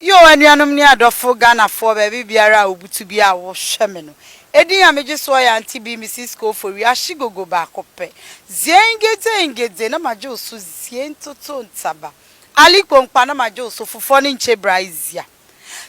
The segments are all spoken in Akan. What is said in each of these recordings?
Yoo anuanom ne adɔfo Ghanafoɔ baabi biara a wobutu biara a wohwɛ me no edin a megye soɔ yɛ Auntie B Mrs Kofori Ahyegogo baako pɛ Ziengedzeengedze na magye wo so Zientoto Ntaba Ali Kponkpa na magye wo so Fofɔ ne Nkye Braizia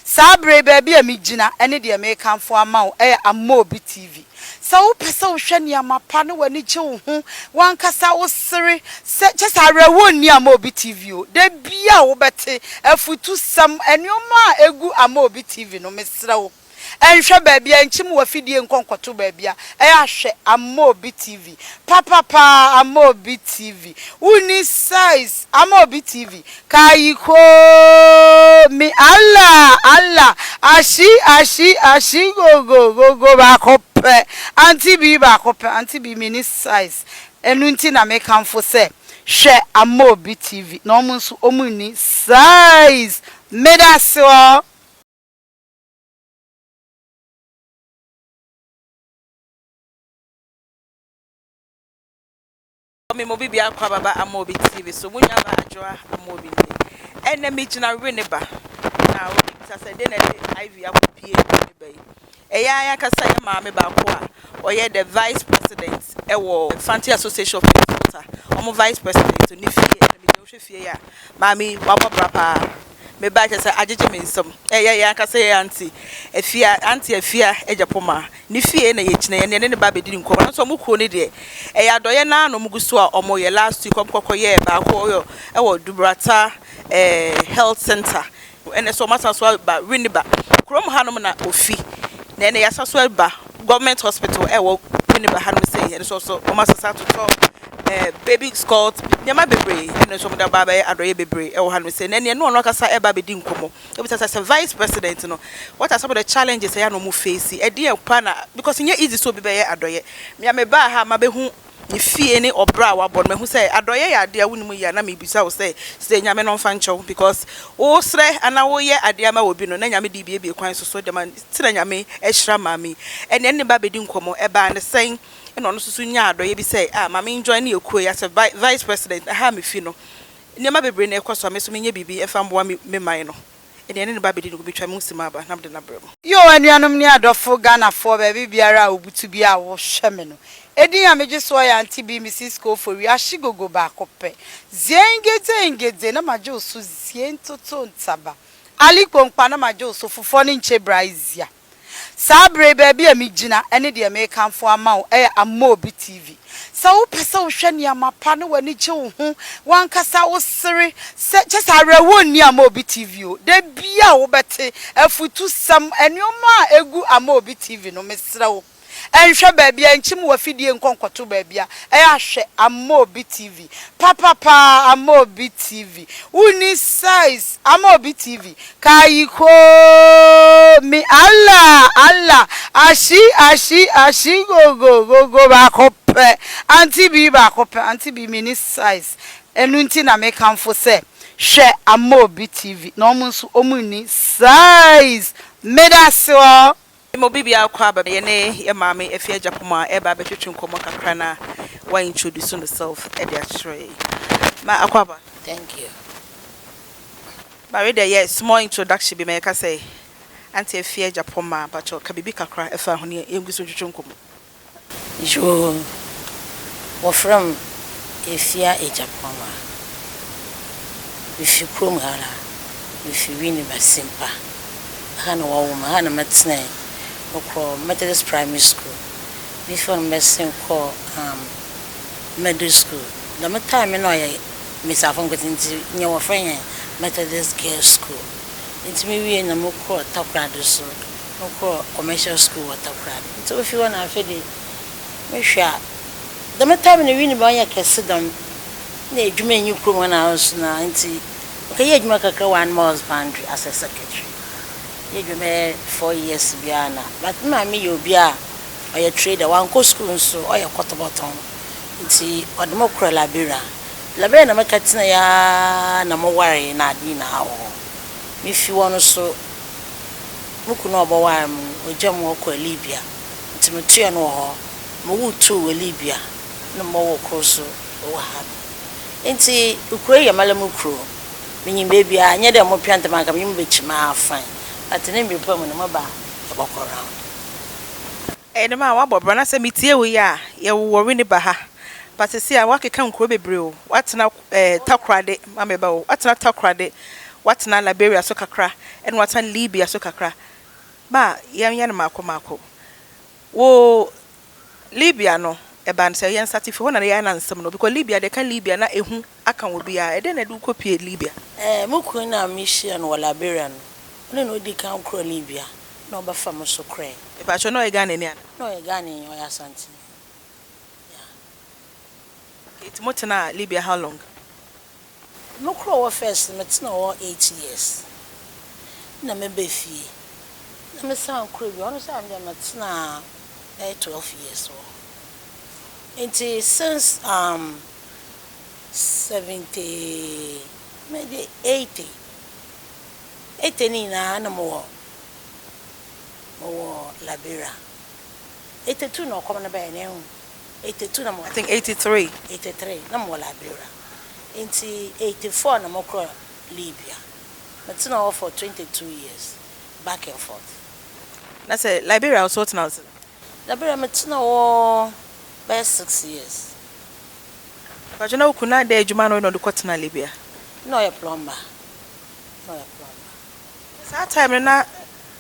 Saa berɛ yi baabi a megyina ne deɛ merekamfo ama wo yɛ Amobi TV. Sɛ wopɛ sɛ wohwɛ nneɛma pa na w'ani gye wo ho, w'ankasa wosere sɛ kyerɛ sɛ awerɛhoɔ nni Amobi TV o. Da biara a wobɛte afutusɛm, nneɛma a ɛgu Amobi TV no, mesrɛ wo, nhwɛ baabi a, nkyim w'afidie nkɔ nkɔto baabi a, ɛyɛ a hwɛ Amobi TV. Papa paa Amobi TV. Wonni size Amobi TV. Kayi koo mi Allah Allah ashi ashi ashi gogo gogo baako pɛ Auntie bi baako pɛ Auntie bi menni size ɛno nti na mekamfo sɛ hwɛ Amobi TV na wɔn nso wɔn nni size Medase ɔ. Me mo bibia akɔ ababa Amobi TV so mo nua ba Adwoa Amobi nie. Ɛnɛ me gyina Winneba na obi bisa sɛ den na ɛde Ivy akɔ pie Winneba yi. Ɛyɛ ara yɛn ankasa yɛn maame baako a ɔyɛ the vice president ɛwɔ Fante Association of Minnesota wɔn vice president ne fie ɛna me gyina wohwɛ fie yi a maame yi wabɔ bra paa. Me ba kyerɛ sɛ agyegye me nsam. Ɛyɛ yɛn ankasa yɛn aunty Afia, aunty Afia Agyapong ne fie na yɛgyina yi, ɛnna yɛne ne ba bɛdi nkɔmmɔ. Nanso wɔn kuo no deɛ, ɛyɛ adɔeɛ no ara na wɔgu so a wɔyɛ. Last week wɔkɔ kɔyɛɛ baako wɔ Dubrata eh, Health Center. Ɛnna nso wɔasan so aba Winneba. Kurom hanom na ofi. Na ɛnna yɛasan so aba Government Hospital ɛwɔ Winneba hanom sei. Ɛno nso so wɔasesa atotɔ eh, baby sculpt, nneɛma bebree. Ɛno nso wɔde aba abɛyɛ adɔeɛ bebree ɛwɔ hanom sei. Na ɛnna ɛne ɔno ankasa ɛreba abɛdi nkɔmmɔ. Wobisa sɛ, sɛ vice president no, what are some of the challenges ɛyɛ a na wɔn face? Ɛdeɛn pa na, because ɛnyɛ easy sɛ obi bɛyɛ adɔeɛ. Me a mebaa ha a mabɛhu ne fie ne ɔbrɛ a wabɔ no, mahu sɛ adɔeɛ yɛ adeɛ a wonim yɛ a na mebisa wo sɛ, sɛ Nyame no mfa nkyɛ wo because wosrɛ anaa woyɛ adeɛ ama obi no na Nyame de rebuebue kwan so so de ma nti na Nyame ahyira maame yi. Ɛnneɛ ne ne ba bɛdi nkɔmmɔ, ɛbaa no sɛn ɛna ɔno nso so nyaa adɔeɛ bi sɛ ah ma me njoin ne ekuo yi as a vice president, ɛha a mefi no nneɛma bebree na ɛkɔ so a me nso menyɛ biribi mfa mmoa me man no. Ɛnneɛ ɛne ne ba bɛdi no, metwa me ho simma aba na mede no abrɛ mo. Yoo anuanom ne adɔfo Ghanafoɔ baabi biara a wobutu biara a wohwɛ me no edin a megye soɔ yɛ Auntie B Mrs Kofori Ahyegogo baako pɛ Ziengedzeengedze na magye wo so Zientoto Ntaba Ali Kponkpa na magye wo so Fofɔ ne Nkye Braizia Saa berɛ yi, baabi a megyina ne deɛ merekamfo ama wo yɛ Amobi TV. Sɛ wopɛ sɛ wohwɛ nneɛma pa na w'ani gye wo ho, w'ankasa wosere sɛ, kyerɛ sɛ awerɛhoɔ nni Amobi TV o. Da biara a wobɛte afutusɛm, nneɛma a ɛgu Amobi TV no, mesrɛ wo, nhwɛ baabi a, nkyim w'afidie nkɔ nkɔto baabi a, ɛyɛ a hwɛ Amobi TV. Papa paa Amobi TV. Wonni size Amobi TV. Kayi koo mi Allah Allah ashi ashi ashi gogo gogo baako pɛ Auntie bi baako pɛ Auntie bi menni size ɛno nti na mekamfo sɛ hwɛ Amobi TV na wɔn nso wɔn nni size Medase ɔ. Mema obi biara kɔ aba yɛne yɛ maame Afia Agyapong a ɛreba abɛtwetwe nkɔmmɔ kakra na wa introduce no self de akyerɛ yɛn. Ma akɔ aba. Thank you. Ma wei deɛ yɛ small introduction bi ma yɛka sɛ Auntie Afia Agyapong ma mpakyɛw ka biribi kakra ɛfa ho ne yɛngu so ntwetwe nkɔmmɔ. Yoo, wɔfrɛ me Efia Agyapong. Mifi kurom ha ara, mifi Winneba Simpa. Ha na wɔwoo me, ha na metsenae. Mokɔr Methodist Primary School. Mifi hɔ no mebɛsen kɔɔ um Middle School. Dɛm time no nna ɔyɛ mbasiafo nkotsee ntsi nyia wɔfrɛ hɛn Methodist Girls School. Ntsi muwiei na mokɔr Takoradi so. Mokɔr commercial school wɔ Takoradi. Ntsi ofi hɔ na afei de mehwɛ a, dɛm time no Winneba ɔnnyɛ kɛse dɛm, nna edwuma nnyi kurom hɔ na so na ntsi mekɛyɛɛ edwuma kakra wɔ animal husbandry as a secretary. Meyɛɛ edwuma bɛyɛ four years bi a na but me maame yɛ obi a ɔyɛ trader, ɔannkɔ skuul so ɔyɛ kɔtɔbɔtɔn ntsi ɔde mo kɔr Liberia. Liberia na mekɛtsenae ara na mowaree na adze nyina wɔ hɔ. Mifi hɔ no so Mo kun a ɔbɔwaar me no, ogyaa mu hɔ kɔr Libya, ntsi metuaa no wɔ hɔ. Mowoo two wɔ Libya na mowoo kor so wɔ ha no. Ntsi kurow yi yɛ mara mo kurow. Minyim beebi a, nnyɛ dɛ mopia ntsɛm a nka menye mo bekyim aa fine but ne mber pa mu no meba a yɛbɔkɔ round. Ɛyɛ dɛm a woabɔ bra na sɛ metie wo yi a yɛwo wɔ Winneba ha but sesei a woakeka nkuro bebree o, woatena eh Takoradi ma meba o, woatena Takoradi, woatena Liberia so kakra ɛna woatena Libya so kakra ma yɛnyɛ no maako maako. Wo Libya no ɛbaa no sɛ yɛn nsate fi hɔ na yɛayɛ no ansɛm no because Libya deɛ ɛka Libya na ehu aka obiara ɛdɛn na ɛde wo kɔ pie Libya? Eh, mo kun no a mehyiaa no wɔ Liberia no, ɔno na odi kan kɔɔ Libya na ɔbɛfa me so korɛɛ. Mepakyɛw na ɔyɛ Ghanani anaa? Na ɔyɛ Ghanani, ɔyɛ Asanteni, yeah. Okay, nti mo tenaa Libya how long? Me korɔ hɔ first no me tena hɔ 8 years na me ba fie na me san korɔ bio, ɔno nso a me deɛ me tenaa bɛyɛ 12 years wɔ hɔ nti since um 70 maybe 80 80 ne nyinaa na me wɔ me wɔ Liberia 82 na ɔkɔm no bɛyɛ na ehu 82 na me wɔ I think 83. 83 na me wɔ Liberia. Ntsi 84 na mokɔr Libya. Metsenaa hɔ for 22 years, back and forth. Na sɛ Liberia so wotsenaa hɔ sɛn? Liberia metsenaa hɔ bɛyɛ six years. Mpakyɛw na wo kun no dɛn edwuma na ɔyɛ na ɔde kɔtsenaa Libya? Nna ɔyɛ plumber. Nna ɔyɛ plumber. Saa time no na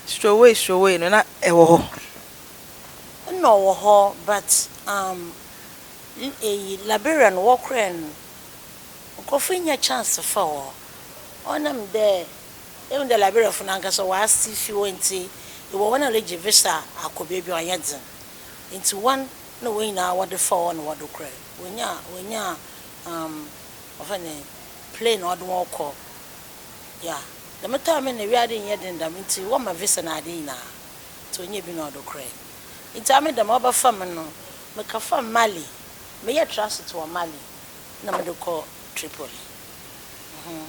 stroway stroway no na ɛwɔ hɔ? Nna ɔwɔ hɔ but um eyi Liberia no wɔkorɛɛ no nkorɔfo nnya chance fa hɔ ɔnam dɛ ehu dɛ Liberiafo no ankasa wɔase fi hɔ ntsi ewɔ hɔ na eregye visa akɔ beebi a ɔnnyɛ dzen ntsi hɔn na hɔn nyina wɔdze fa hɔ na wɔdze korɛ wonyaa wonyaa um wɔfrɛ no dɛn plane a ɔdze hɔn kɔ yeah dɛm time no na wiadze nnyɛ dzen dɛm ntsi wɔma visa na adze nyina ntsi onnya bi na ɔdze korɛ ntsi ame dɛm ɔbɛfa me no mekɛfaa Mali meyɛɛ transit wɔ Mali na mede kɔ Tripoli mhm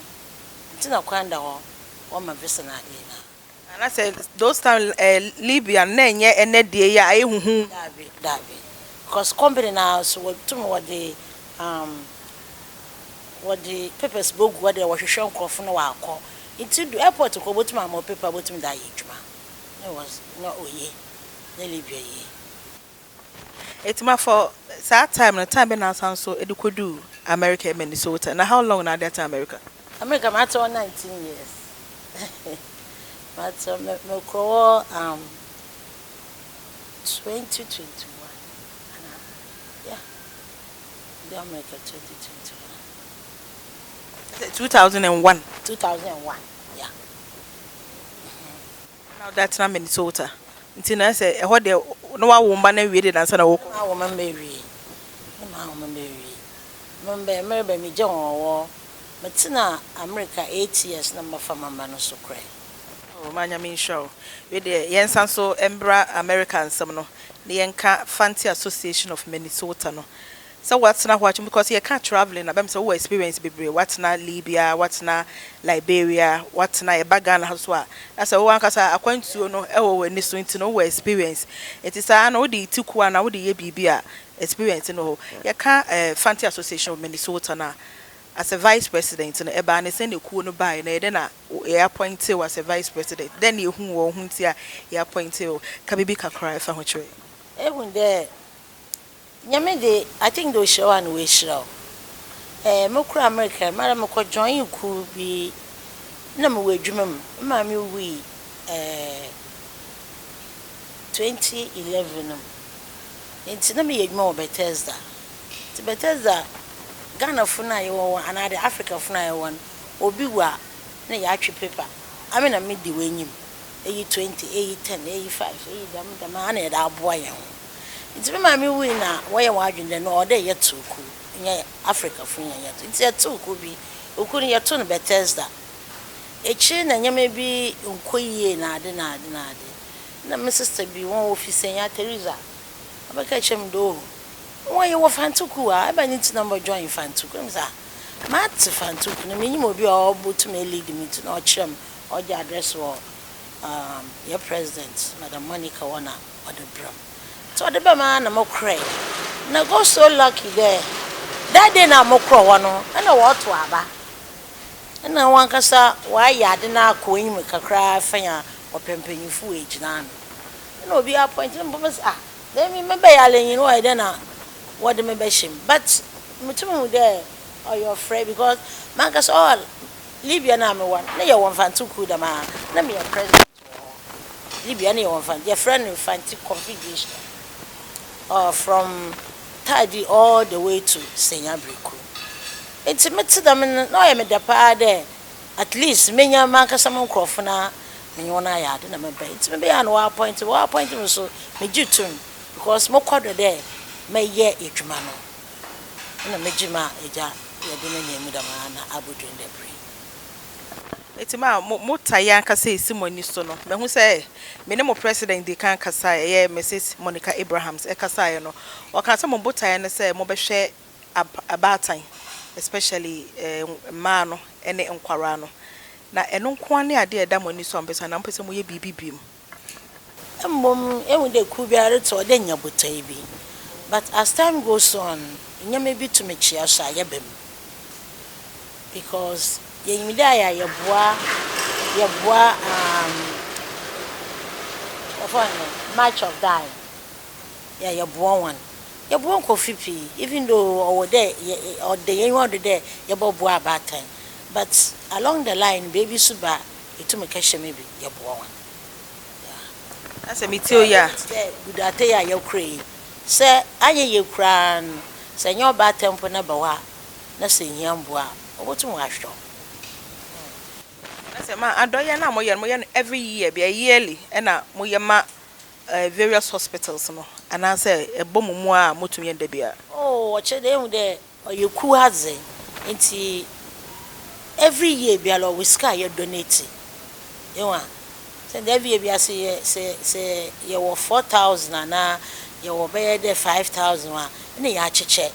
ntsi na kwan da hɔ wɔma visa na ade nyinaa. Na sɛ those time eh Libya no na ɛnyɛ ɛnɛ deɛ yi a ayɛ huhu. Daabi daabi because company no ara so wɔtum wɔde um wɔde papers bogu hɔ dɛ wɔhwehwɛ nkorɔfo na wɔakɔ ntsi du airport koraa wobotum ama wo paper a botum dze ayɛ edwuma na was na oye na Libya ye. Eti ma for saa time no time bɛn na asan so de kɔduu America Minnesota na how long na ade atena America? America mate hɔ 19 years mate hɔ me mekɔ hɔ um 2021 ana yeah mede America 2021. 2001. 2001 yeah. Na wode atena Minnesota nti na sɛ ɛhɔ deɛ na woawo mma no awie deɛ ansa na wokɔ. Na mawo me mma awie. Na mawo me mma awie. Me mba mereba megya wɔn wɔ metena America 8 years na mebɛfa me mma no so korae. Oh ma Nyame nhyira wo. Wei deɛ yɛnsan so mbra America nsɛm no na yɛnka Fante Association of Minnesota no Sɛ woatena hɔ akyɛ because yɛka travelling a bɛm sɛ wowɔ experience bebree, woatena Libya, woatena Liberia, woatena yɛba Ghana ha nso a na sɛ wo ankasa akwantuo no wɔ w'ani so nti no wowɔ experience. Nti saa no wode ti kuo anaa wode yɛ biribi a experience no wɔ hɔ. Yɛka Fante Association of Minnesota no a, as a vice president no ɛbaa ne sɛn na kuo no baeɛ na ɛyɛ dɛn na yɛ appointee wo as a vice president? Dɛn na yɛhuu wɔ wo ho nti a yɛ appointee wo? Ka biribi kakra ɛfa ho kyerɛ yɛn. Ehu dɛ Nyame de I think dɛ ohyira wo a na oehyira wo. Eh mokɔr America mara mokɔ joinee kuw bi nna mowɔ edwuma mu, me maame wui eh 2011 no mu ntsi na meyɛ edwuma wɔ Bethesda. Ntsi Bethesda Ghanafo no a yɛwɔ hɔ anaa dɛ Africafo no a yɛwɔ hɔ no obi wu a nna yɛatwe paper, ame na medi w'enyim, eyi 20, eyi 10, eyi 5, eyi dɛm dɛm a na yɛdze aboa hɛnho. Ntsi me maame wui na wɔyɛɛ hɔn adwen dɛ no ɔwɔ dɛ yɛtsew kuw, nnyɛ Africafo nyina yɛtsew. Ntsi yɛtsew kuw bi, kuw no yɛtoo no Bethesda. Ekyir na ndzɛmba bi nnkɔ yie na adze na adze na adze. Nna me sister bi, hɔn wofi Senya, Theresa, ɔbɛkaa kyerɛɛ me dɛ oh, hɔn yɛwɔ Fante kuw a, ebɛn ntsi na mobɔ join Fante kuw? Na mese ah, matse Fante kuw na minyim obi a obotum e-lead me ntsi na ɔkyerɛɛ me, ɔgye address wɔ um yɛn president, Madam Monica hɔ na ɔde brɛ me. Ntsi ɔde brɛ me ara na mokorɛe. Na got so lucky dɛ that day no a mokorɔ hɔ no nna wɔrotow aba. Nna wankasa ɔayɛ ade no akɔ enyim kakra afei a ɔpɛ mpanyimfo woegyina ano. Nna obi appoint no mpo mese ah na emi mebɛyɛ alenyi no ɔyɛ dɛn na wɔdze me bɛhyɛ mu but mutum hu dɛ ɔyɛ ɔfrɛ because mankasa ɔɔ Libya no a mowɔ no na yɛwɔ Mfantse kuw dɛm ara na meyɛ president wɔ hɔ. Libya na yɛwɔ Mfantse yɛfrɛ no Mfantse Confederation ɔɔ from Taadi all the way to Senya Breku. Ntsi metse dɛm no na ɔyɛ me dɛ paa dɛ at least menya mankasa mo nkorɔfo na menye hɔn ayɛ ade na mebɛn. Ntsi mebɛyɛ a na wɔ appoint me, wɔ appoint me so megye to mu because mokɔ do dɛ mɛyɛ edwuma no. Nna megye ma egya yɛde no nam mu dɛm ara na abodu ndɛ ber yi. Enti ma mo mo taeɛ ankasa a ɛsi mo ani so no, mahu sɛ me ne mo president dii kan kasaeɛ, ɛyɛ Misis Monica Abrahams ɛkasaeɛ no, ɔkaa sɛ mo botaeɛ ne sɛ mobɛhwɛ ab abaatan, especially mmaa no ne nkwadaa no. Na ɛno nko ara ne adeɛ a ɛda mo ani so a mopɛ sɛ, anaa mopɛ sɛ moyɛ biribi bio? Mbom ehu dɛ kuw biara retse ɔwɔ dɛ nya botae bi but as time goes on ndzɛmba bi tum kyea so a yɛba mu because yenyim dɛ ayɛ a yɛboa yɛboa um wɔfrɛ no dɛn march of dime yeah yɛboa hɔn yɛboa nkorɔfo pii even though ɔwɔ dɛ yɛ ɔda hɛn enyiwa do dɛ yɛbɔboa abaatan but along the line beebi so ba a yetum kɛhyɛ mu bi yɛboa hɔn. Na sɛ metie wo yi a. Tse dɛ Budate yi a yɛkora yi, sɛ annyɛ yie koraa no, sɛ enye ɔbaatan mpo na ba hɔ a, na sɛ ihia mboa a, obotum ɔahwɛ wo. Na sɛ ma adɔyɛ no a moyɛ no, moyɛ no every year bia yearly ɛna moyɛ ma various hospitals no anaasɛ ɛbɔ mo mu a motumi yɛ no da biara? Oh, ɔkyerɛ dɛ ehu dɛ ɔyɛ kuw adze ntsi every year biara ɔwɔ sika a yɛ donate. Ehu a? Sɛ ndɛ bi ebia sɛ yɛ sɛ sɛ yɛwɔ 4000 anaa yɛwɔ bɛyɛ dɛ 5000 a nna yɛakyekyɛ.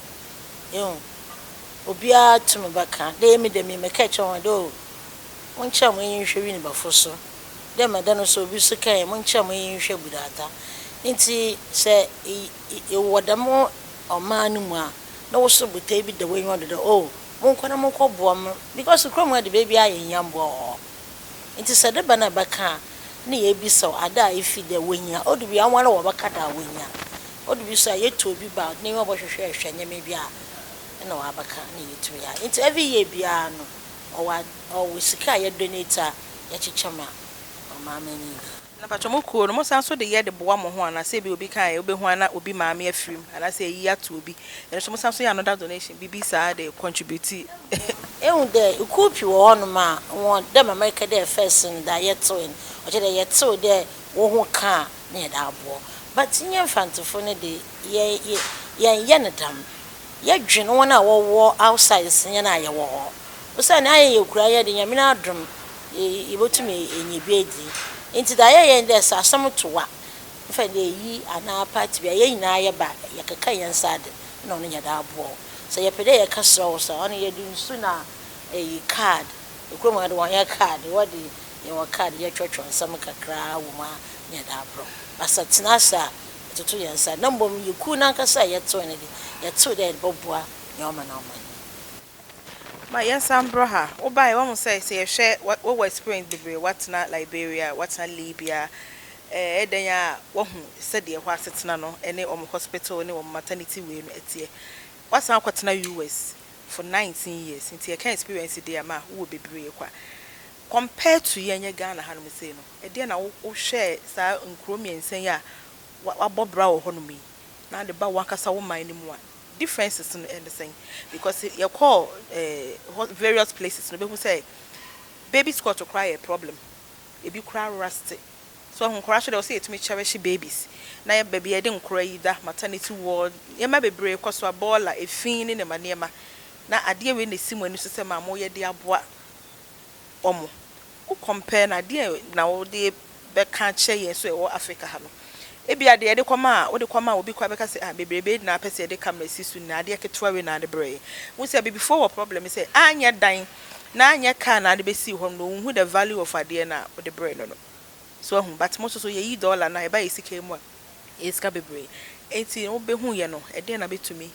Ehu? Obiara tum bɛka dɛ emi dɛ emi mekɛɛ kyerɛ hɔn dɛ oh monkyerɛ mo enyi nhwɛ Winnebafo so dɛ ma da no so obi so kɛɛ monkyerɛ mo enyi nhwɛ Budata. Ntsi sɛ ewɔ dɛm ɔman no mu a na wo so botae bi da w'enyiwa do dɛ oh monkɔ na monkɔboa mo because kurom ha de beebiara yehia mboa wɔ hɔ. Ntsi sɛ de ba na bɛka a, nna yebisa wo ade a ifi dɛ wohia. Odu bi a, woara wɔbɛka dza wohia. Odu bi so a, yetu obi ba a, ɔdze n'enyiwa bɔhwehwɛhwɛ ndzɛmba bi a nna ɔabɛka na yetum yɛ. Ntsi every year biara no, ɔwɔ ad ɔwɔ sika a yɛ donate a yɛkyekyɛ ma ɔmanman no nyina. Na mpakyɛw mo kuo no mo san nso de yɛ de boa mo ho anaa sɛ ebi obi kaeɛ wobɛhu a na obi maame afiri mu anaa sɛ ayi ato obi ɛno nso mo san nso yɛ another donation biribi saa de contribute. Ehu dɛ ekuw pii wɔ hɔnom a hɔn dɛ ma mereka dɛ first no dza yɛtsewee no ɔkyerɛ dɛ yɛtsew dɛ woho kã a na yɛdze aboa wo but nnyɛ Mfantsefo no de yɛ yɛ yɛnnyɛ no dɛm yɛdwen hɔn a wɔwɔ outside sen hɛn a yɛwɔ hɔ osiandɛ ayɛ yɛ kura yɛde Nyame n'adom yebotum enya bi edzi. Ntsi dza yɛyɛ nye dɛ sɛ asɛm to wo a, mfa no dɛ eyi anaa party bi a, hɛn nyina yɛba yɛkeka hɛn nsa adze na ɔno yɛdze aboa wo. Sɛ yɛpɛ dɛ yɛkɛserɛ wo so a, ɔno yɛdze nsu na eyi card, kurom ha de wɔnnyɛ card, wɔdze yɛwɔ card yɛkyerɛkyerɛw nsɛm kakra wɔ mu a na yɛdze abrɛ wo. But sɛ tsena ase a, yɛtoto hɛn nsa na mbom yɛ kuw nankasa a yɛtsew no dze, yɛtsew dɛ yɛdze bɔboa nyia ɔma no ɔman. Ma yɛnsan mbra ha. Wobae, woahu sɛ sɛ yɛhwɛ, wowɔ experience bebree, woatena Liberia, woatena Libya, ɛyɛ dɛn a woahu sɛdeɛ ɛhɔ asetena no ne wɔn hospital ne wɔn maternity wei no teɛ. Woasan akɔtena US for 19 years, nti yɛka experience deɛ a ma wowɔ bebree kwa. Compared to yɛn yɛ Ghana hanom sei no, ɛdeɛn na wohwɛɛ saa nkuro mmiɛnsa yi a woabɔ bra wɔ hɔnom yi na wode ba w'ankasa wo man no mu a, differences no ɛne sɛn? Because yɛkɔɔ eh, various places no bɛhu sɛ baby squat koraa yɛ problem, ebi koraa rust. So ahu nkwadaa so deɛ ɔsɛ yɛtumi cherish babies na yɛ baabi a yɛde nkwadaa yi da maternity ward nneɛma bebree kɔ so a bɔɔla efi ne nneɛma nneɛma na adeɛ wei na esi mo ani so sɛ maa mo yɛ de aboa wɔn. Wo compare no a deɛn na wode bɛka akyerɛ yɛn nso a yɛwɔ Africa ha no? Ebia deɛ yɛde kɔma a wode kɔma a obi koraa bɛka sɛ ah bebrebe na apɛ sɛ yɛde camera si so nyinaa adeɛ ketewa wei na ade brɛ yɛn. Wohu sɛ abibifoɔ wɔ problem sɛ anyɛ dan na anyɛ car na ade bɛsii hɔ no wɔnhu the value of adeɛ no a wode brɛɛ no no. So wahu? But mo nso so yɛyi dollar no a ɛba yɛn sika mu a ɛyɛ sika bebree. Enti wobɛhu yɛ no ɛdeɛn na bɛtumi.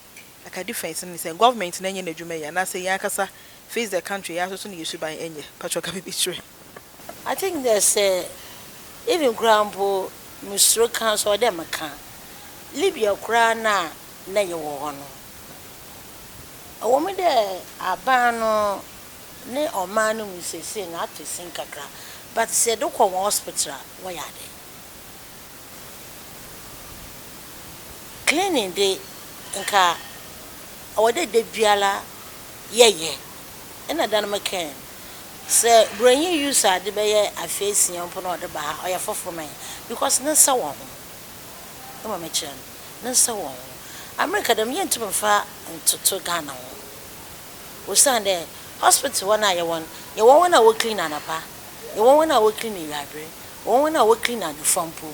Aka difference no ne sɛn? Government no nyɛ n'adwuma yie anaasɛ yɛn ankasa face the country yɛn nso so ne yɛ suban nyɛ? Patro, ka biribi kyerɛ. I think dɛ sɛ even koraa mpo mesuro ka so ɔdɛ meka Libya koraa na na yɛwɔ hɔ no, ɛwɔ mu dɛ aban no ne ɔman no mu seesei no ato sin kakra, but sɛ yɛde kɔ wɔn hospital a, wɔyɛ ade cleaning de nka ɔwɔ dɛ da biara yɛyɛ. Ɛna da no mekae sɛ buronyi use ade bɛyɛ afe 6 mpo na ɔde ba ha, ɔyɛ foforɔ ma yɛn because ne nsa wɔ ho. Ɛma mekyerɛ no ne nsa wɔ ho. America dɛm, yɛntumi mfa ntoto Ghana ho, osiane dɛ hospital hɔ no a yɛwɔ no, yɛwɔ wɔn a wɔ clean anapa, yɛwɔ wɔn a wɔ clean ewiabere, yɛwɔ wɔn a wɔ clean anɔfa mpo.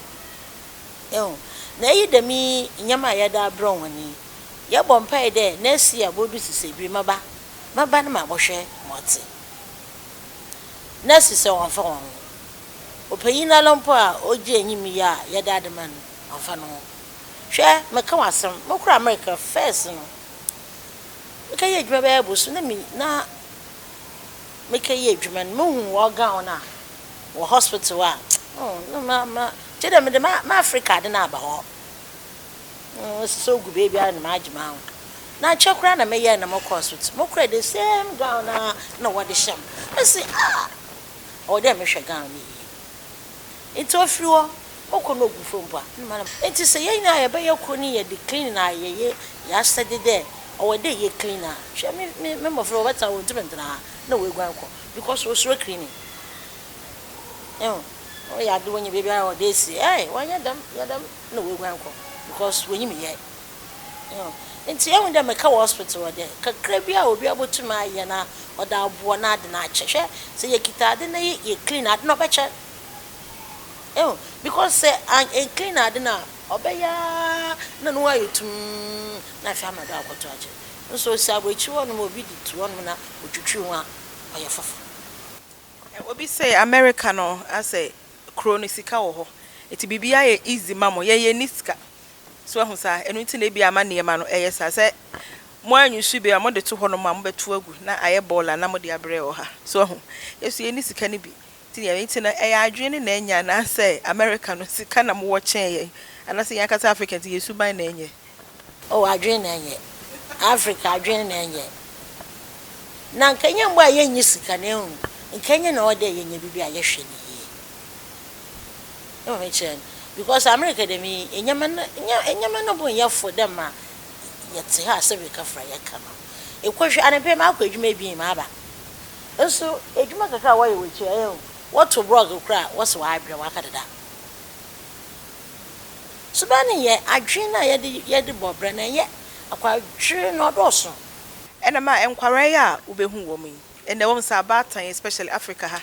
Ɛho na ɛyi dɛm yi nneɛma a yɛde abrɛ wɔn yi, yɛbɔ mpae dɛ next year bodu sisebiri maba maba no ma bɔhwɛ ma ɔte nurse sɛ wɔmfa wɔn ho. Ɔpanyin nala mpo a ogye enyim yi a yɛde ade ma no, ɔmfa no ho. Hwɛ, meka wɔ asɛm, mekɔ America first no, mekɛyɛ adwuma bɛyɛ boso na mi na mekɛyɛ adwuma no, mehu wɔ gown a wɔ hospital a, oh, na ma kyerɛ dɛ mede ma Africa ade no aba hɔ. Sɛ ogu beebi a na magye ma ho na nkyɛ koraa na meyɛ na mokɔ hospital, mokora the same gown a na wɔde hyɛ m. Mesi, ah, ɔwɔ dɛ mehwɛ gown no yie. Nti ofiri hɔ mokɔ na ogu fam mpo a na ma. Nti sɛ yɛn nyinaa yɛbɛyɛ koro ne yɛde clean na yɛyɛ yɛasɛde dɛ ɔwɔ dɛ yɛ clean a, hwɛ, me mmɔfra wɔbɛtena, wɔntumi ntena ha na wɔaguan kɔ because wɔsuro cleaning. Ɛho wɔyɛ ade wɔnyɛ baabi a wɔde esi ɛy wɔnyɛ dɛm yɛ dɛm na wɔaguan kɔ because wɔnyim yɛ. Nti ehu dɛ meka wɔ hospital wɔ dɛ kakra bi a obi abotumi ayɛ na ɔde aboɔ na ade na akyɛ. Hwɛ, sɛ yɛkita ade na yɛ clean ade na ɔbɛkyɛ ehu, because sɛ an clean ade na ɔbɛyɛ na no ayɛ tum na afei ama do akɔto akyɛ. Nso osi abɔakyi hɔ nom, obi de tu hɔ nom na otwitwi ho a, ɔyɛ foforɔ. Obi sɛ America no asɛ kuro no sika wɔ hɔ, nti biribi ayɛ easy ma mo. Yɛn ni sika so ɛho saa. Ɛno nti na ebi ama nneɛma no ɛyɛ saa sɛ mo anyusu bi a mode to hɔ nom a mobɛto agu na ayɛ bɔɔla na mode abrɛ wɔ ha so. Ɛho yɛso yɛn ni sika no bi, nti yɛn ti no ɛyɛ adwene ne na ɛnya anaasɛ America no sika na mowɔ kyɛn yɛn, anaasɛ yɛn ankasa Africa nti yɛn suban na ɛnyɛ? Oh, adwene na ɛnyɛ. Africa adwene na ɛnyɛ na nka nyɛ mbɔ a yɛnyi sika na ehu nka nyɛ na ɔwɔ dɛ yɛnyɛ biribi a yɛhwɛ ne yie. Ɛma mi kyerɛ no because America dɛm yi, nneɛma no nyɛ, nneɛma no bo nyɛ fo dɛ ma yɛte ha sɛ kafra yɛka no. Ekɔhwɛ anapɛ ma akɔ adwuma ebien ma aba nso, adwuma kakra a wɔyɛ wɔ akyire ɛyɛ wɔto blɔg kora, wɔsɛ wɔabrɛ wɔaka deda. Suban no yɛ adwene no a yɛde bɔ brɛ no, ɛnyɛ akwadwere no ɔdɔɔso. Ɛna ma nkwaraa yi a wobɛhu wɔn yi, ɛnna wɔn sɛ abaatan, especially Africa ha,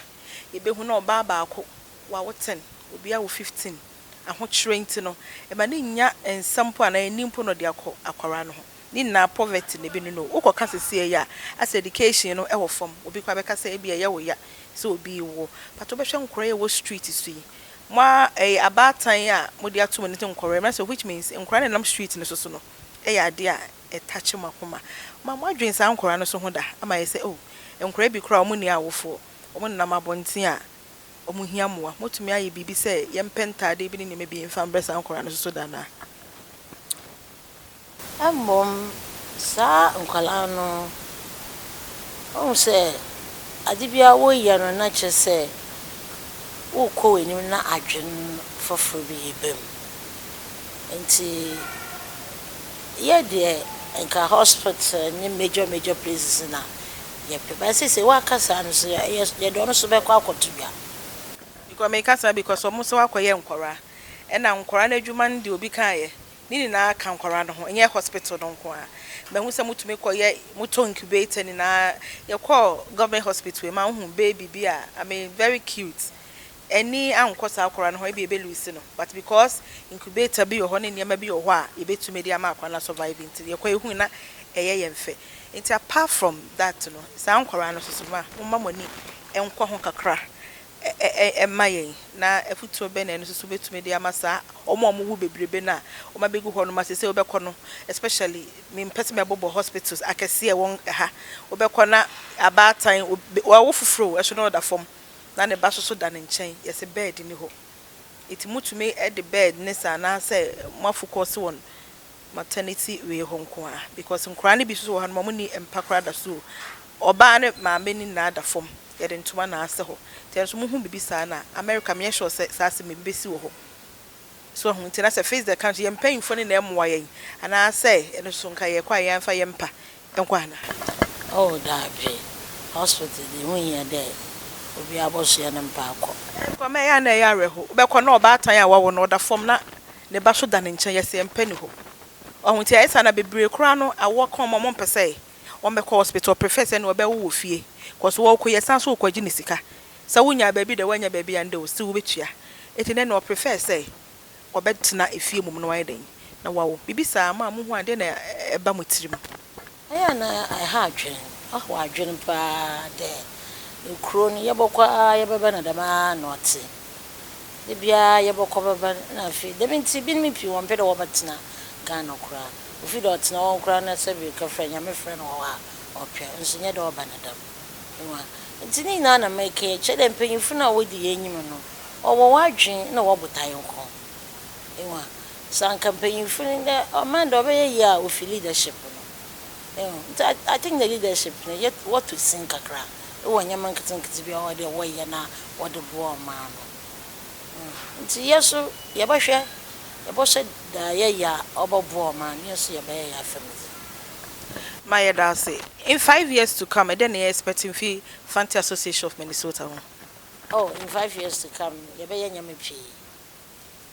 yɛbɛhu na ɔbaa baako wawo 10, obi awo 15. Ahokyerɛ nti no ɛma ne nya nsa mpo anaa ani mpo na ɔde akɔ akwaraa no ho. Ne nyinaa poverty na ebi no wokɔka sisi yɛ a asɛ education no ɛwɔ fam. Obi kɔ abɛka sɛ ebi ɛyɛ wo ya sɛ obi wo, but wobɛhwɛ nkwaraa yi a ɛwɔ street so yi, mo a ɛyɛ abaatan a mode ato mo ne nkwaraa mu sɛ, which means nkwaraa no nam street no so no ɛyɛ adeɛ a ɛtakye mo akoma ma mo adwene saa nkwaraa no so ho da ama yɛ sɛ, oh, nkwaraa bi koraa wɔn ni awofoɔ, wɔn nenam abɔnten a wɔn hia mmoa. Motumi ayɛ biribi sɛ yɛmpɛ ntaade bi ne nneɛma bi mfa mbrɛ saa nkwaraa no so da naa? Mmom saa nkwalaa no, wohu sɛ ade biara woyɛ no na kyerɛ sɛ wokɔ w'anim na adwene foforɔ bi yɛ mu. Nti yɛ deɛ nka hospital ne major major places na yɛpɛ ba sɛ woaka saa no so, yɛde ɔno so bɛkɔ akɔto dwa. Because meka saa because ɔmo sɛ wakɔyɛ nkwaraa, ɛna nkwaraa no adwuma no deɛ obi kaeɛ ne nyinaa ka nkwaraa no ho, ɛnyɛ hospital no nko a. Mahu sɛ motumi kɔyɛ motɔ incubator nyinaa. Yɛkɔɔ government hospital ma wohu baby bi a, I mean, very cute, ɛni ankɔ saa akwaraa no ho, ebi ebe lose no, but because incubator bi wɔ hɔ ne nneɛma bi wɔ hɔ a yɛbɛtumi de ama akwaraa no survive. Nti yɛkɔ ehu na ɛyɛ yɛn fɛ. Nti apart from that no, saa nkwaraa no soso ma momma mo ani nkɔ ho kakra. mma yɛn? Na afutuo bɛn na ɛno nso so wobɛtumi de ama saa wɔn a wɔwu bebrebe no a wɔabɛgu hɔ nom a seesei wobɛkɔ no especially mempɛ sɛ mɛbobɔ hospitals akɛseɛ a ɛwɔ ha wobɛkɔ na abaatan wawo foforɔ o ɛso na ɔda fam na ne ba nso so da ne nkyɛn yɛse bed nni hɔ nti motumi de bed ne saa anaasɛ moafocus wɔn maternity wei hɔ nko ara because nkwadaa no bi nso wɔ hɔ nom a wɔnni mpa koraa da so o ɔbaa ne maame no nyinaa da fam yɛde ntoma na asɛ hɔ nti ɛno nso mohu biribi saa no a America menyɛ sure sɛ saa asɛm bi bɛsi wɔ hɔ so ahu nti na sɛ face the country yɛn mpanyinfoɔ no na ɛmmoa yɛn anaasɛ ɛno nso nka yɛkɔ a yɛmfa yɛn mpa nkɔ anaa. Oh daabi, hospital de ho hia dɛ obiara bɔsoɛ ne mpa akɔ. Nkɔmɔ ɛyɛ a na ɛyɛ awerɛho wobɛkɔ na ɔbaatan a wawo no ɔda fam na ne ba so da ne nkyɛn yɛsɛ yɛmpɛ ni hɔ ɔho nti ɛyɛ saa na bebree koraa no awoɔ ka wɔn a wɔmpɛ sɛ wɔmbɛkɔ hospital prefer sɛ ne wɔbɛwo wɔ fie cause wɔkɔ yɛsan so wokɔgye ne sika sɛ wonya baabi da woanya baabi a ndɛ o still wobɛtua enti nɛ na ɔprefer sɛ ɔbɛtena efie mom na wayɛ dɛn na wawo biribi saa ma mohu adeɛ na ɛba mo tirim. Ɛyɛ a na ɛha adwene, ɔhaw adwene paa dɛ ekuro no yɛbɔkɔ a yɛbɛba na dɛm ara na ɔte. Da biara yɛbɔkɔ bɛba na afei dɛm nti binom pii wɔmpɛ dɛ wɔbɛtena Ghana koraa. Ofi dɛ ɔtena hɔ koraa na sɛbi kɛfrɛ Nyame frɛ no wɔ hɔ a ɔpɛ nso nyɛ dɛ ɔba ne dɛm. Ewa nti ne nyinaa na meka yi kyerɛ dɛ mpanyimfo no a wodi yɛn enyim no wɔwɔ wɔn adwene na wɔwɔ botae nko. Ewa sɛ anka mpanyimfo no dɛ ɔman dɛ ɔbɛyɛ yie a ofi leadership no. Ehu nti I think the leadership no yɛ wɔtɔ sin kakra ewɔ nneɛma nketenkete bi a ɔwɔ dɛ wɔyɛ na wɔde boa ɔman no. Nti yɛ so yɛbɛhwɛ yɛbɔhyɛ da yɛyɛ a ɔbɛboa ɔman no yɛ so yɛbɛyɛ yɛ afɛm dze. Ma yɛda ase. In 5 years to come ɛdɛn na yɛ expecting fi Fante Association of Minnesota ho? Oh, in 5 years to come yɛbɛyɛ nneɛma pii.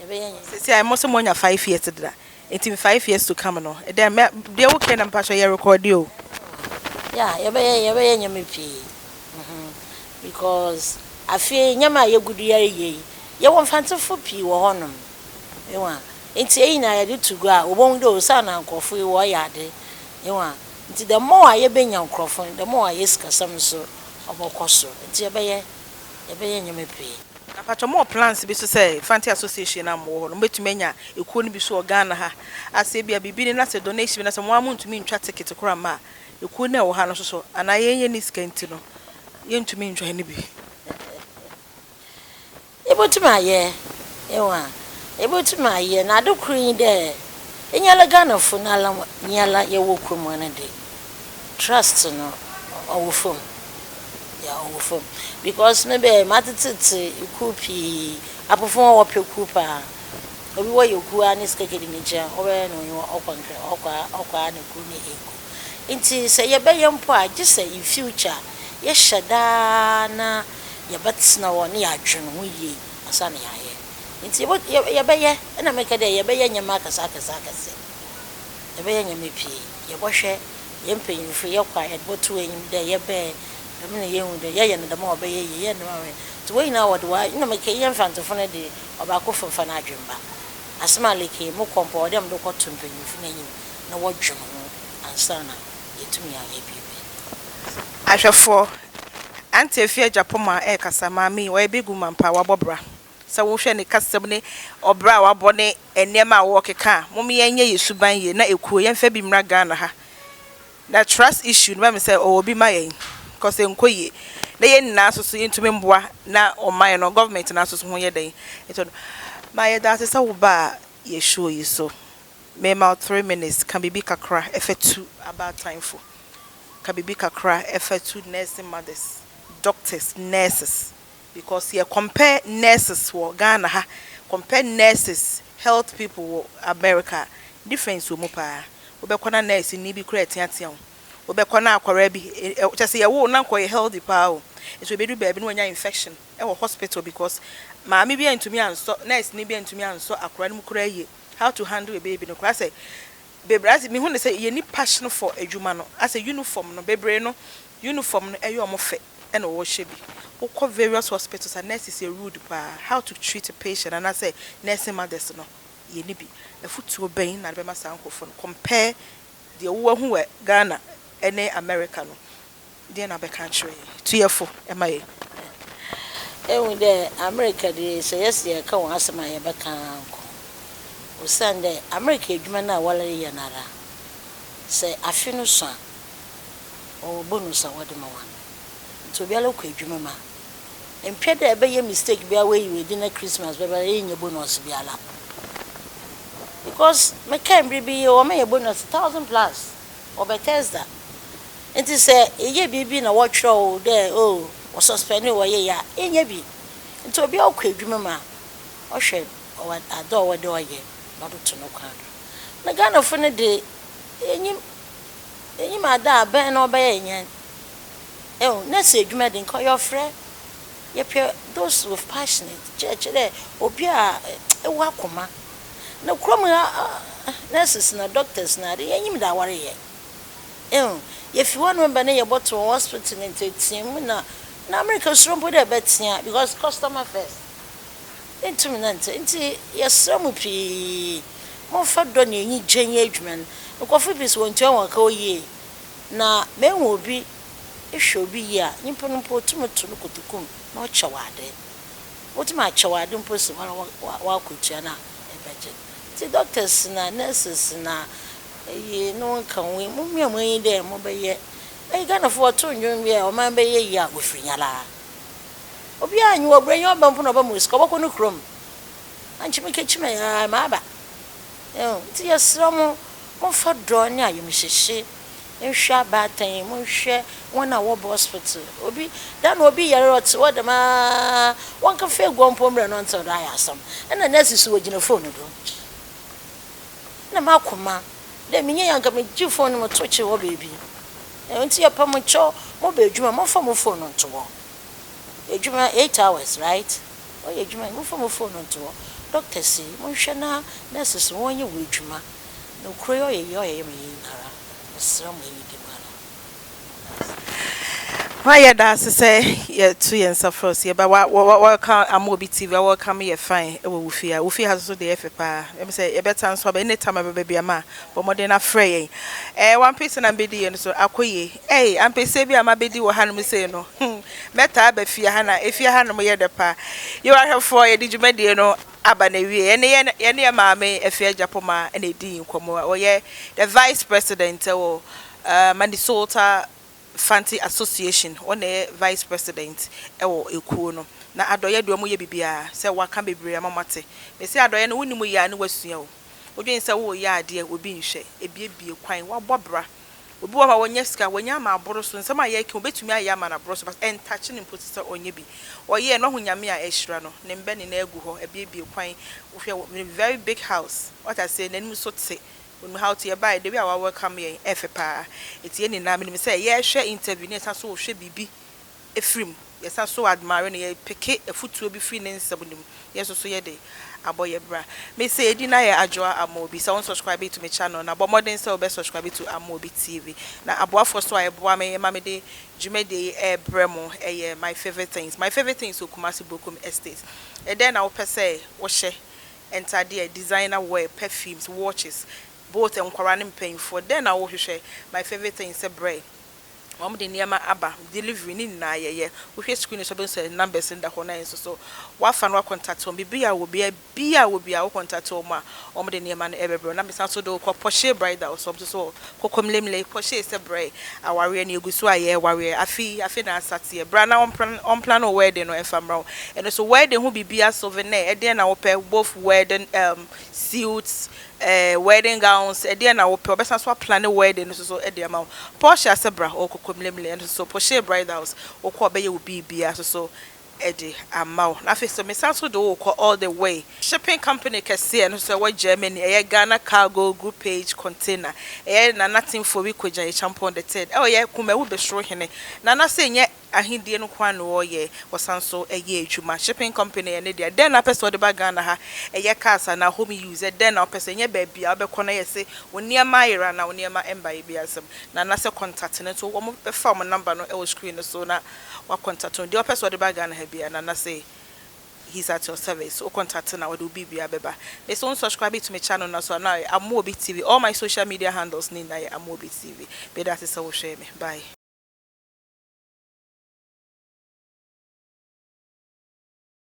Yɛbɛyɛ nneɛma. Sisi a mo sɛ mo anya 5 years deda nti in 5 years to come no ɛdɛn mɛ deɛ wokɛ na mpatsɔ yɛ record o. Yeah, yɛbɛyɛ nneɛma pii. Because afei nneɛma a yɛgu do yɛreyɛ yi yɛwɔ mfantefo pii wɔ hɔnom. Ewa nti eyi na yɛde to gua a wɔbɛhu dɛ osa na nkurɔfo yi wɔreyɛ ade. Ewa nti the more a yɛbɛnya nkurɔfo no the more a yɛ sikasɛm nso ɔbɛkɔ so nti yɛbɛyɛ nneɛma pii. Na mpatsɔ mo wɔ plans bi so sɛ Fante Association na mo wɔ hɔ no mobɛtumi anya ekuo no bi so wɔ Ghana ha ase bi a biribi ne na sɛ donation bi na sɛ mo a montumi ntwa ticket koraa ma a ekuo no a ɛwɔ ha no nso so anaa yɛn yɛ ne sika nti no yɛntumi ntwa ne bi. Yɛbɛtumi ayɛ ewa yɛbɛtumi ayɛ na ade koro yi dɛ enyala Ghanafo n'ala nyala yɛwɔ kurom ha no de trust no ɔwɔ fam ya ɔwɔ fam because me bɛ matetete kuw pii apofo wɔn wɔpɛ kuw paa obi wɔyɛ kuw a ne sika kedi ne nkyɛn ɔbɛyɛ no ɔnye ɔkɔ nkɛ ɔkɔ a ɔkɔ a ne kuw ne egu nti sɛ yɛbɛyɛ mpo a gye sɛ in future yɛhyɛ daa na yɛbɛtena hɔ ne yɛadwene ho yie ansa na yɛayɛ nti yɛbɛyɛ ɛna meka dɛ yɛbɛyɛ nneɛma akɛse akɛse akɛse yɛbɛyɛ nneɛma pii yɛbɔhwɛ yɛn mpanyinfo yɛkɔ a yɛde bɔto anim dɛ yɛbɛɛ dɛm na yɛhu dɛ yɛyɛ no dɛm a ɔbɛyɛ yie yɛyɛ no dɛm a ɔbɛyɛ nti wɔn nyinaa wɔde wa ɛna meka yɛn mfantefo no de ɔbaako femfa n'adwene ba asɛm a leke mo kɔ mpo ɔde mo de kɔto mpanyinfo n'anim na wɔdwene ho ansa na yɛtumi ayɛ biribi. Ahwɛfoɔ, Auntie Afia Agyapong a ɛrekasa maame yi ɔyɛ big woman paa wabɔ bra sɛ wohwɛ ne kasɛm ne ɔbra a wabɔ ne nneɛma a wɔrekeka a mom yɛnyɛ yɛ suban yie na ekuo yɛmfa bi mmra Ghana ha na trust issue no bɛmi sɛ ɔwɔ bi ma yɛn cause nkɔ yie na yɛn nyinaa nso so yɛntumi mboa na ɔman no government no nso so ho yɛ dɛn nti no ma yɛda ase sɛ wo ba a yɛ show yi so mema wo 3 minutes ka biribi kakra ɛfɛ tu abaatanfo ka biribi kakra ɛfɛ tu nursing mothers, doctors, nurses because yɛ compare nurses wɔ Ghana ha compare nurses, health people wɔ America, difference wɔ mu paa. Wobɛkɔ na nurse ni bi kora ɛteatea wo wobɛkɔ na akwaraa bi kyɛ sɛ yɛwo na nkɔyɛ healthy paa o nso ebedu baabi na wanya infection ɛwɔ hospital because maame bi antumi ansɔ nurse ni bi antumi ansɔ akwaraa no mu koraa yie how to handle a baby no koraa sɛ bebree ase mihu ne sɛ yɛni passion for adwuma no asɛ uniform no bebree no uniform no ɛyɛ ɔmo fɛ ɛna wɔhyɛ bi wokɔ various hospitals a nurses yɛ rude paa how to treat a patient anaasɛ nursing mothers no yɛni bi afutuo bɛn na de bɛma saa nkurɔfoɔ no compare deɛ wowahu wɔ Ghana ɛne America no deɛ na bɛka akyerɛ yɛn tuyɛfo ɛma yɛn. Ehu dɛ America de, sɛ yɛse yɛreka hɔn asɛm a yɛbɛka ara nko. Osiandɛ America edwuma no a wɔreyɛ no ara, sɛ afe no sõ a, wɔwɔ bonus a wɔdze ma hɔn. Ntsi obiara kɔ edwuma mu a, mmpɛ dɛ ebɛyɛ mistake biara woeyi wo edin na Christmas bɛba na ennya bonus biara. Because mekãe mber bi wɔma hɛn bonus 1000+ wɔ Bethesda. Ntsi sɛ eyɛ biribi na wɔtwerɛ wo dɛ oh wɔ suspend wo wɔyɛ yi a, ennya bi. Ntsi obiara ɔkɔ edwuma mu a, ɔhwɛ ɔwɔ adze a ɔwɔ dɛ ɔyɛ na ɔdze to no kwan do. Na Ghanafo no de, yenyim ade a bɛn na ɔbɛyɛ hɛn. Ehu, nurse edwuma de nka ɔyɛ ɔfrɛ. Yɛpɛ those with passionate, kyerɛkyerɛ dɛ obi a ewɔ akoma. Na kurom ha nurses na doctors na ade, yenyim dza wɔreyɛ. Ehu, yefi hɔnom ba na yɛbɔto wɔ hospital na nteetee na na America suro mpo dɛ ɛbɛtea because customer first. Ntum nante. Nti yɛsrɛ mo pii, momfa dɔ ne enyigye nyɛ adwuma no. Nkurɔfo pii sɛ wɔntua wɔn ka yie. Na mehu obi, ehwɛ obi yie a, nyimpa no mpo otum to no kotoku mu na ɔkyɛ wo ade. Wotum akyɛ wo ade mpo si hɔ na wakɔtua no a ɛbɛgye. Nti doctors na nurses na eyi ne wɔn ka ho yi, mommua mo ani dɛ mobɛyɛ. Ɛyi Ghanafo wɔto ndwom bi a ɔman bɛyɛ yie a wofiri nyalaa. Obiara nyi wɔ oburonyi ɔba mpo na ɔbɛma wo sika, ɔbɛkɔ ne kurom. Ankye mekɛkyi me aa maaba. Nti yɛsrɛ mo, momfa dɔ ne ayamhyehye nhwɛ abaatan yi, monhwɛ wɔn a wɔbɔ hospital. Obi da na obi yare ɔte hɔ dɛm aa, wɔnkɛfa egua mpo mbrɛ no ɔnntse do ayɛ asɛm. Ɛna nurse so wogyina phone do. Na makoma dɛ menye yɛ anka megye phone no meto kye hɔ beebi. Nti yɛpɛ mo kyɛw, mobɔ edwuma momfa mo phone nto hɔ. Edwuma 8 hours, right? Ɔyɛ edwuma, momfa mo phone nto hɔ. Doctors yi, monhwɛ na nurses wɔnyɛ wɔ edwuma. Na kuro yi ɔyɛ yie, ɔyɛ yie ma yɛn nyinara. Mesrɛ mo enyidi mu ara. Ma yɛda ase sɛ yɛto yɛn nsa frɛ so yɛba wɔka Amobi TV a wɔka me yɛ fine wɔ wo fie a wo fie ha so deɛ yɛ fɛ paa. Ɛm sɛ yɛbɛta nso aba anytime a bɛba bi ama bɔ mmɔden na frɛ yɛn. Wampesi na mbɛdi yɛn so akɔ yie. Ampesi bi a mabɛdi wɔ hanom sei no, mɛtaa aba fie ha na efie hanom yɛ dɛ paa. Yɛwɔ ahwɛfoɔ, yɛde dwumadie no aba na wie. Yɛne yɛ maame Afia Gyapoma ɛna ɛdi nkɔmmɔ. Ɔyɛ the vice president wɔ Minnesota Fanti Association. Ɔna yɛ vice president ɛwɔ ekuo no. Na adɔyɛ deɛ, ɔmo yɛ biribiara sɛ waka bebree ama mo ate. Mesi adɔyɛ no, wonim yɛ a ne wasua o. Wodwen sɛ woyɛ adeɛ obi nhwɛ, ebiebie kwan wabɔ bra. Obi wɔ hɔ a wɔnyɛ sika, wɔnyɛ ama aboro so. Nsɛm a yɛka, obetumi ayɛ ama no aboro so, but ɛntakye ne mpo sɛ ɔnyɛ bi. Ɔyɛ no, ɔho Nyame a ɛhyira no ne mbɛ ne na agu hɔ, ebiebie kwan. Wohwɛ ne very big house, wata sɛ n'anim so te onim how to yɛbaeɛ the way a wa welcome yɛn, ɛfɛ paa. Eti yɛn nyinaa menim sɛ yɛrehwɛ interview ne yɛsan so wɔhwɛ biribi efiri mu, yɛsan so admire no, yɛpeke afutuo bi firi ne nsɛm no mu, yɛn nso so yɛde abɔ yɛ bra. Mese edi na yɛ Adwoa Amobi. Sɛ wɔn subscribe to me channel na bɔ mmɔden sɛ wɔbɛ subscribe to Amobi TV. Na aboafoɔ so a ɛboa me ɛma me de dwumadie yi ɛɛbrɛ mo ɛyɛ My Favorite Things. My Favorite Things wɔ Kumasi Bokum Estate. Ɛdɛn na wopɛ sɛ wɔhyɛ? Ntadeɛ, designer wear, perfumes, watches, both nkwaraa ne mpanyinfoɔ. Dɛn na wɔhwehwɛ? My Favorite Things sɛ brɛ wɔn de nneɛma aba, delivery ne nyinaa yɛyɛ. Wohwɛ screen so bɛn sɛ numbers no da hɔ na yɛn nso so wafa no akɔntate wɔn. Biribi a wɔ bia bia wɔ bia wo contact wɔn a, wɔn de nneɛma no ɛbɛbrɛ. Na mesan so de wokɔ Pɔhyɛ Bridal so, wɔn nso so wɔ Kokomlemle. Pɔhyɛ sɛ brɛ awareɛ no egu so a yɛrewareɛ afi na asateɛ bra na ɔmplan no wedding no ɛfa mmerɛ wo. Ɛno so wedding ho biribi, souvenir, ɛdeɛn na wopɛ? Both wedding suits, wedding gowns, ɛdeɛn na wopɛ? Ɔbɛsan so aplan wedding no nso so ɛde ama wo. Pɔhyɛ asɛ bra ɔwɔ Kokomlemle. Ɛno nso so Pɔhyɛ Bridals, wokɔ ɔbɛyɛ wo biribiara so so ɛde ama wo. Na afei so mesan so de wo kɔ All The Way Shipping Company kɛseɛ no so ɛwɔ Germany. Ɛyɛ Ghana Cargo Group Page Container. Ɛyɛ Nana Timfo bi Kogya Champon the Third, ɛwɔ yɛ Kumawu Bɛsoro Hene Nana sɛ nyɛ ahendie no kwan na wɔyɛ. Wɔsan so ɛyɛ adwuma shipping company. Ɛne deɛ dɛn na apɛ sɛ wɔde ba Ghana ha? Ɛyɛ cars anaa home use? Ɛdɛn na wopɛ sɛ ɛnyɛ baabi a wobɛkɔ na yɛ sɛ wo nneɛma ayera na wo nneɛma ɛmba yɛ bi asɛm? Nana sɛ contact no nso, wɔn bɛfa wɔn number no ɛwɔ screen no so na wa contact no. Deɛ wɔpɛ sɛ wɔde ba Ghana ha bia, Nana sɛ he's at your service. Wo contact na wɔde wo biribiara bɛba. Mesi wo subscribe to my channel na so na Amobi TV. All my social media handles ne nyinaa yɛ Amobi TV. Bɛda ase sɛ wohwɛ me. Bye.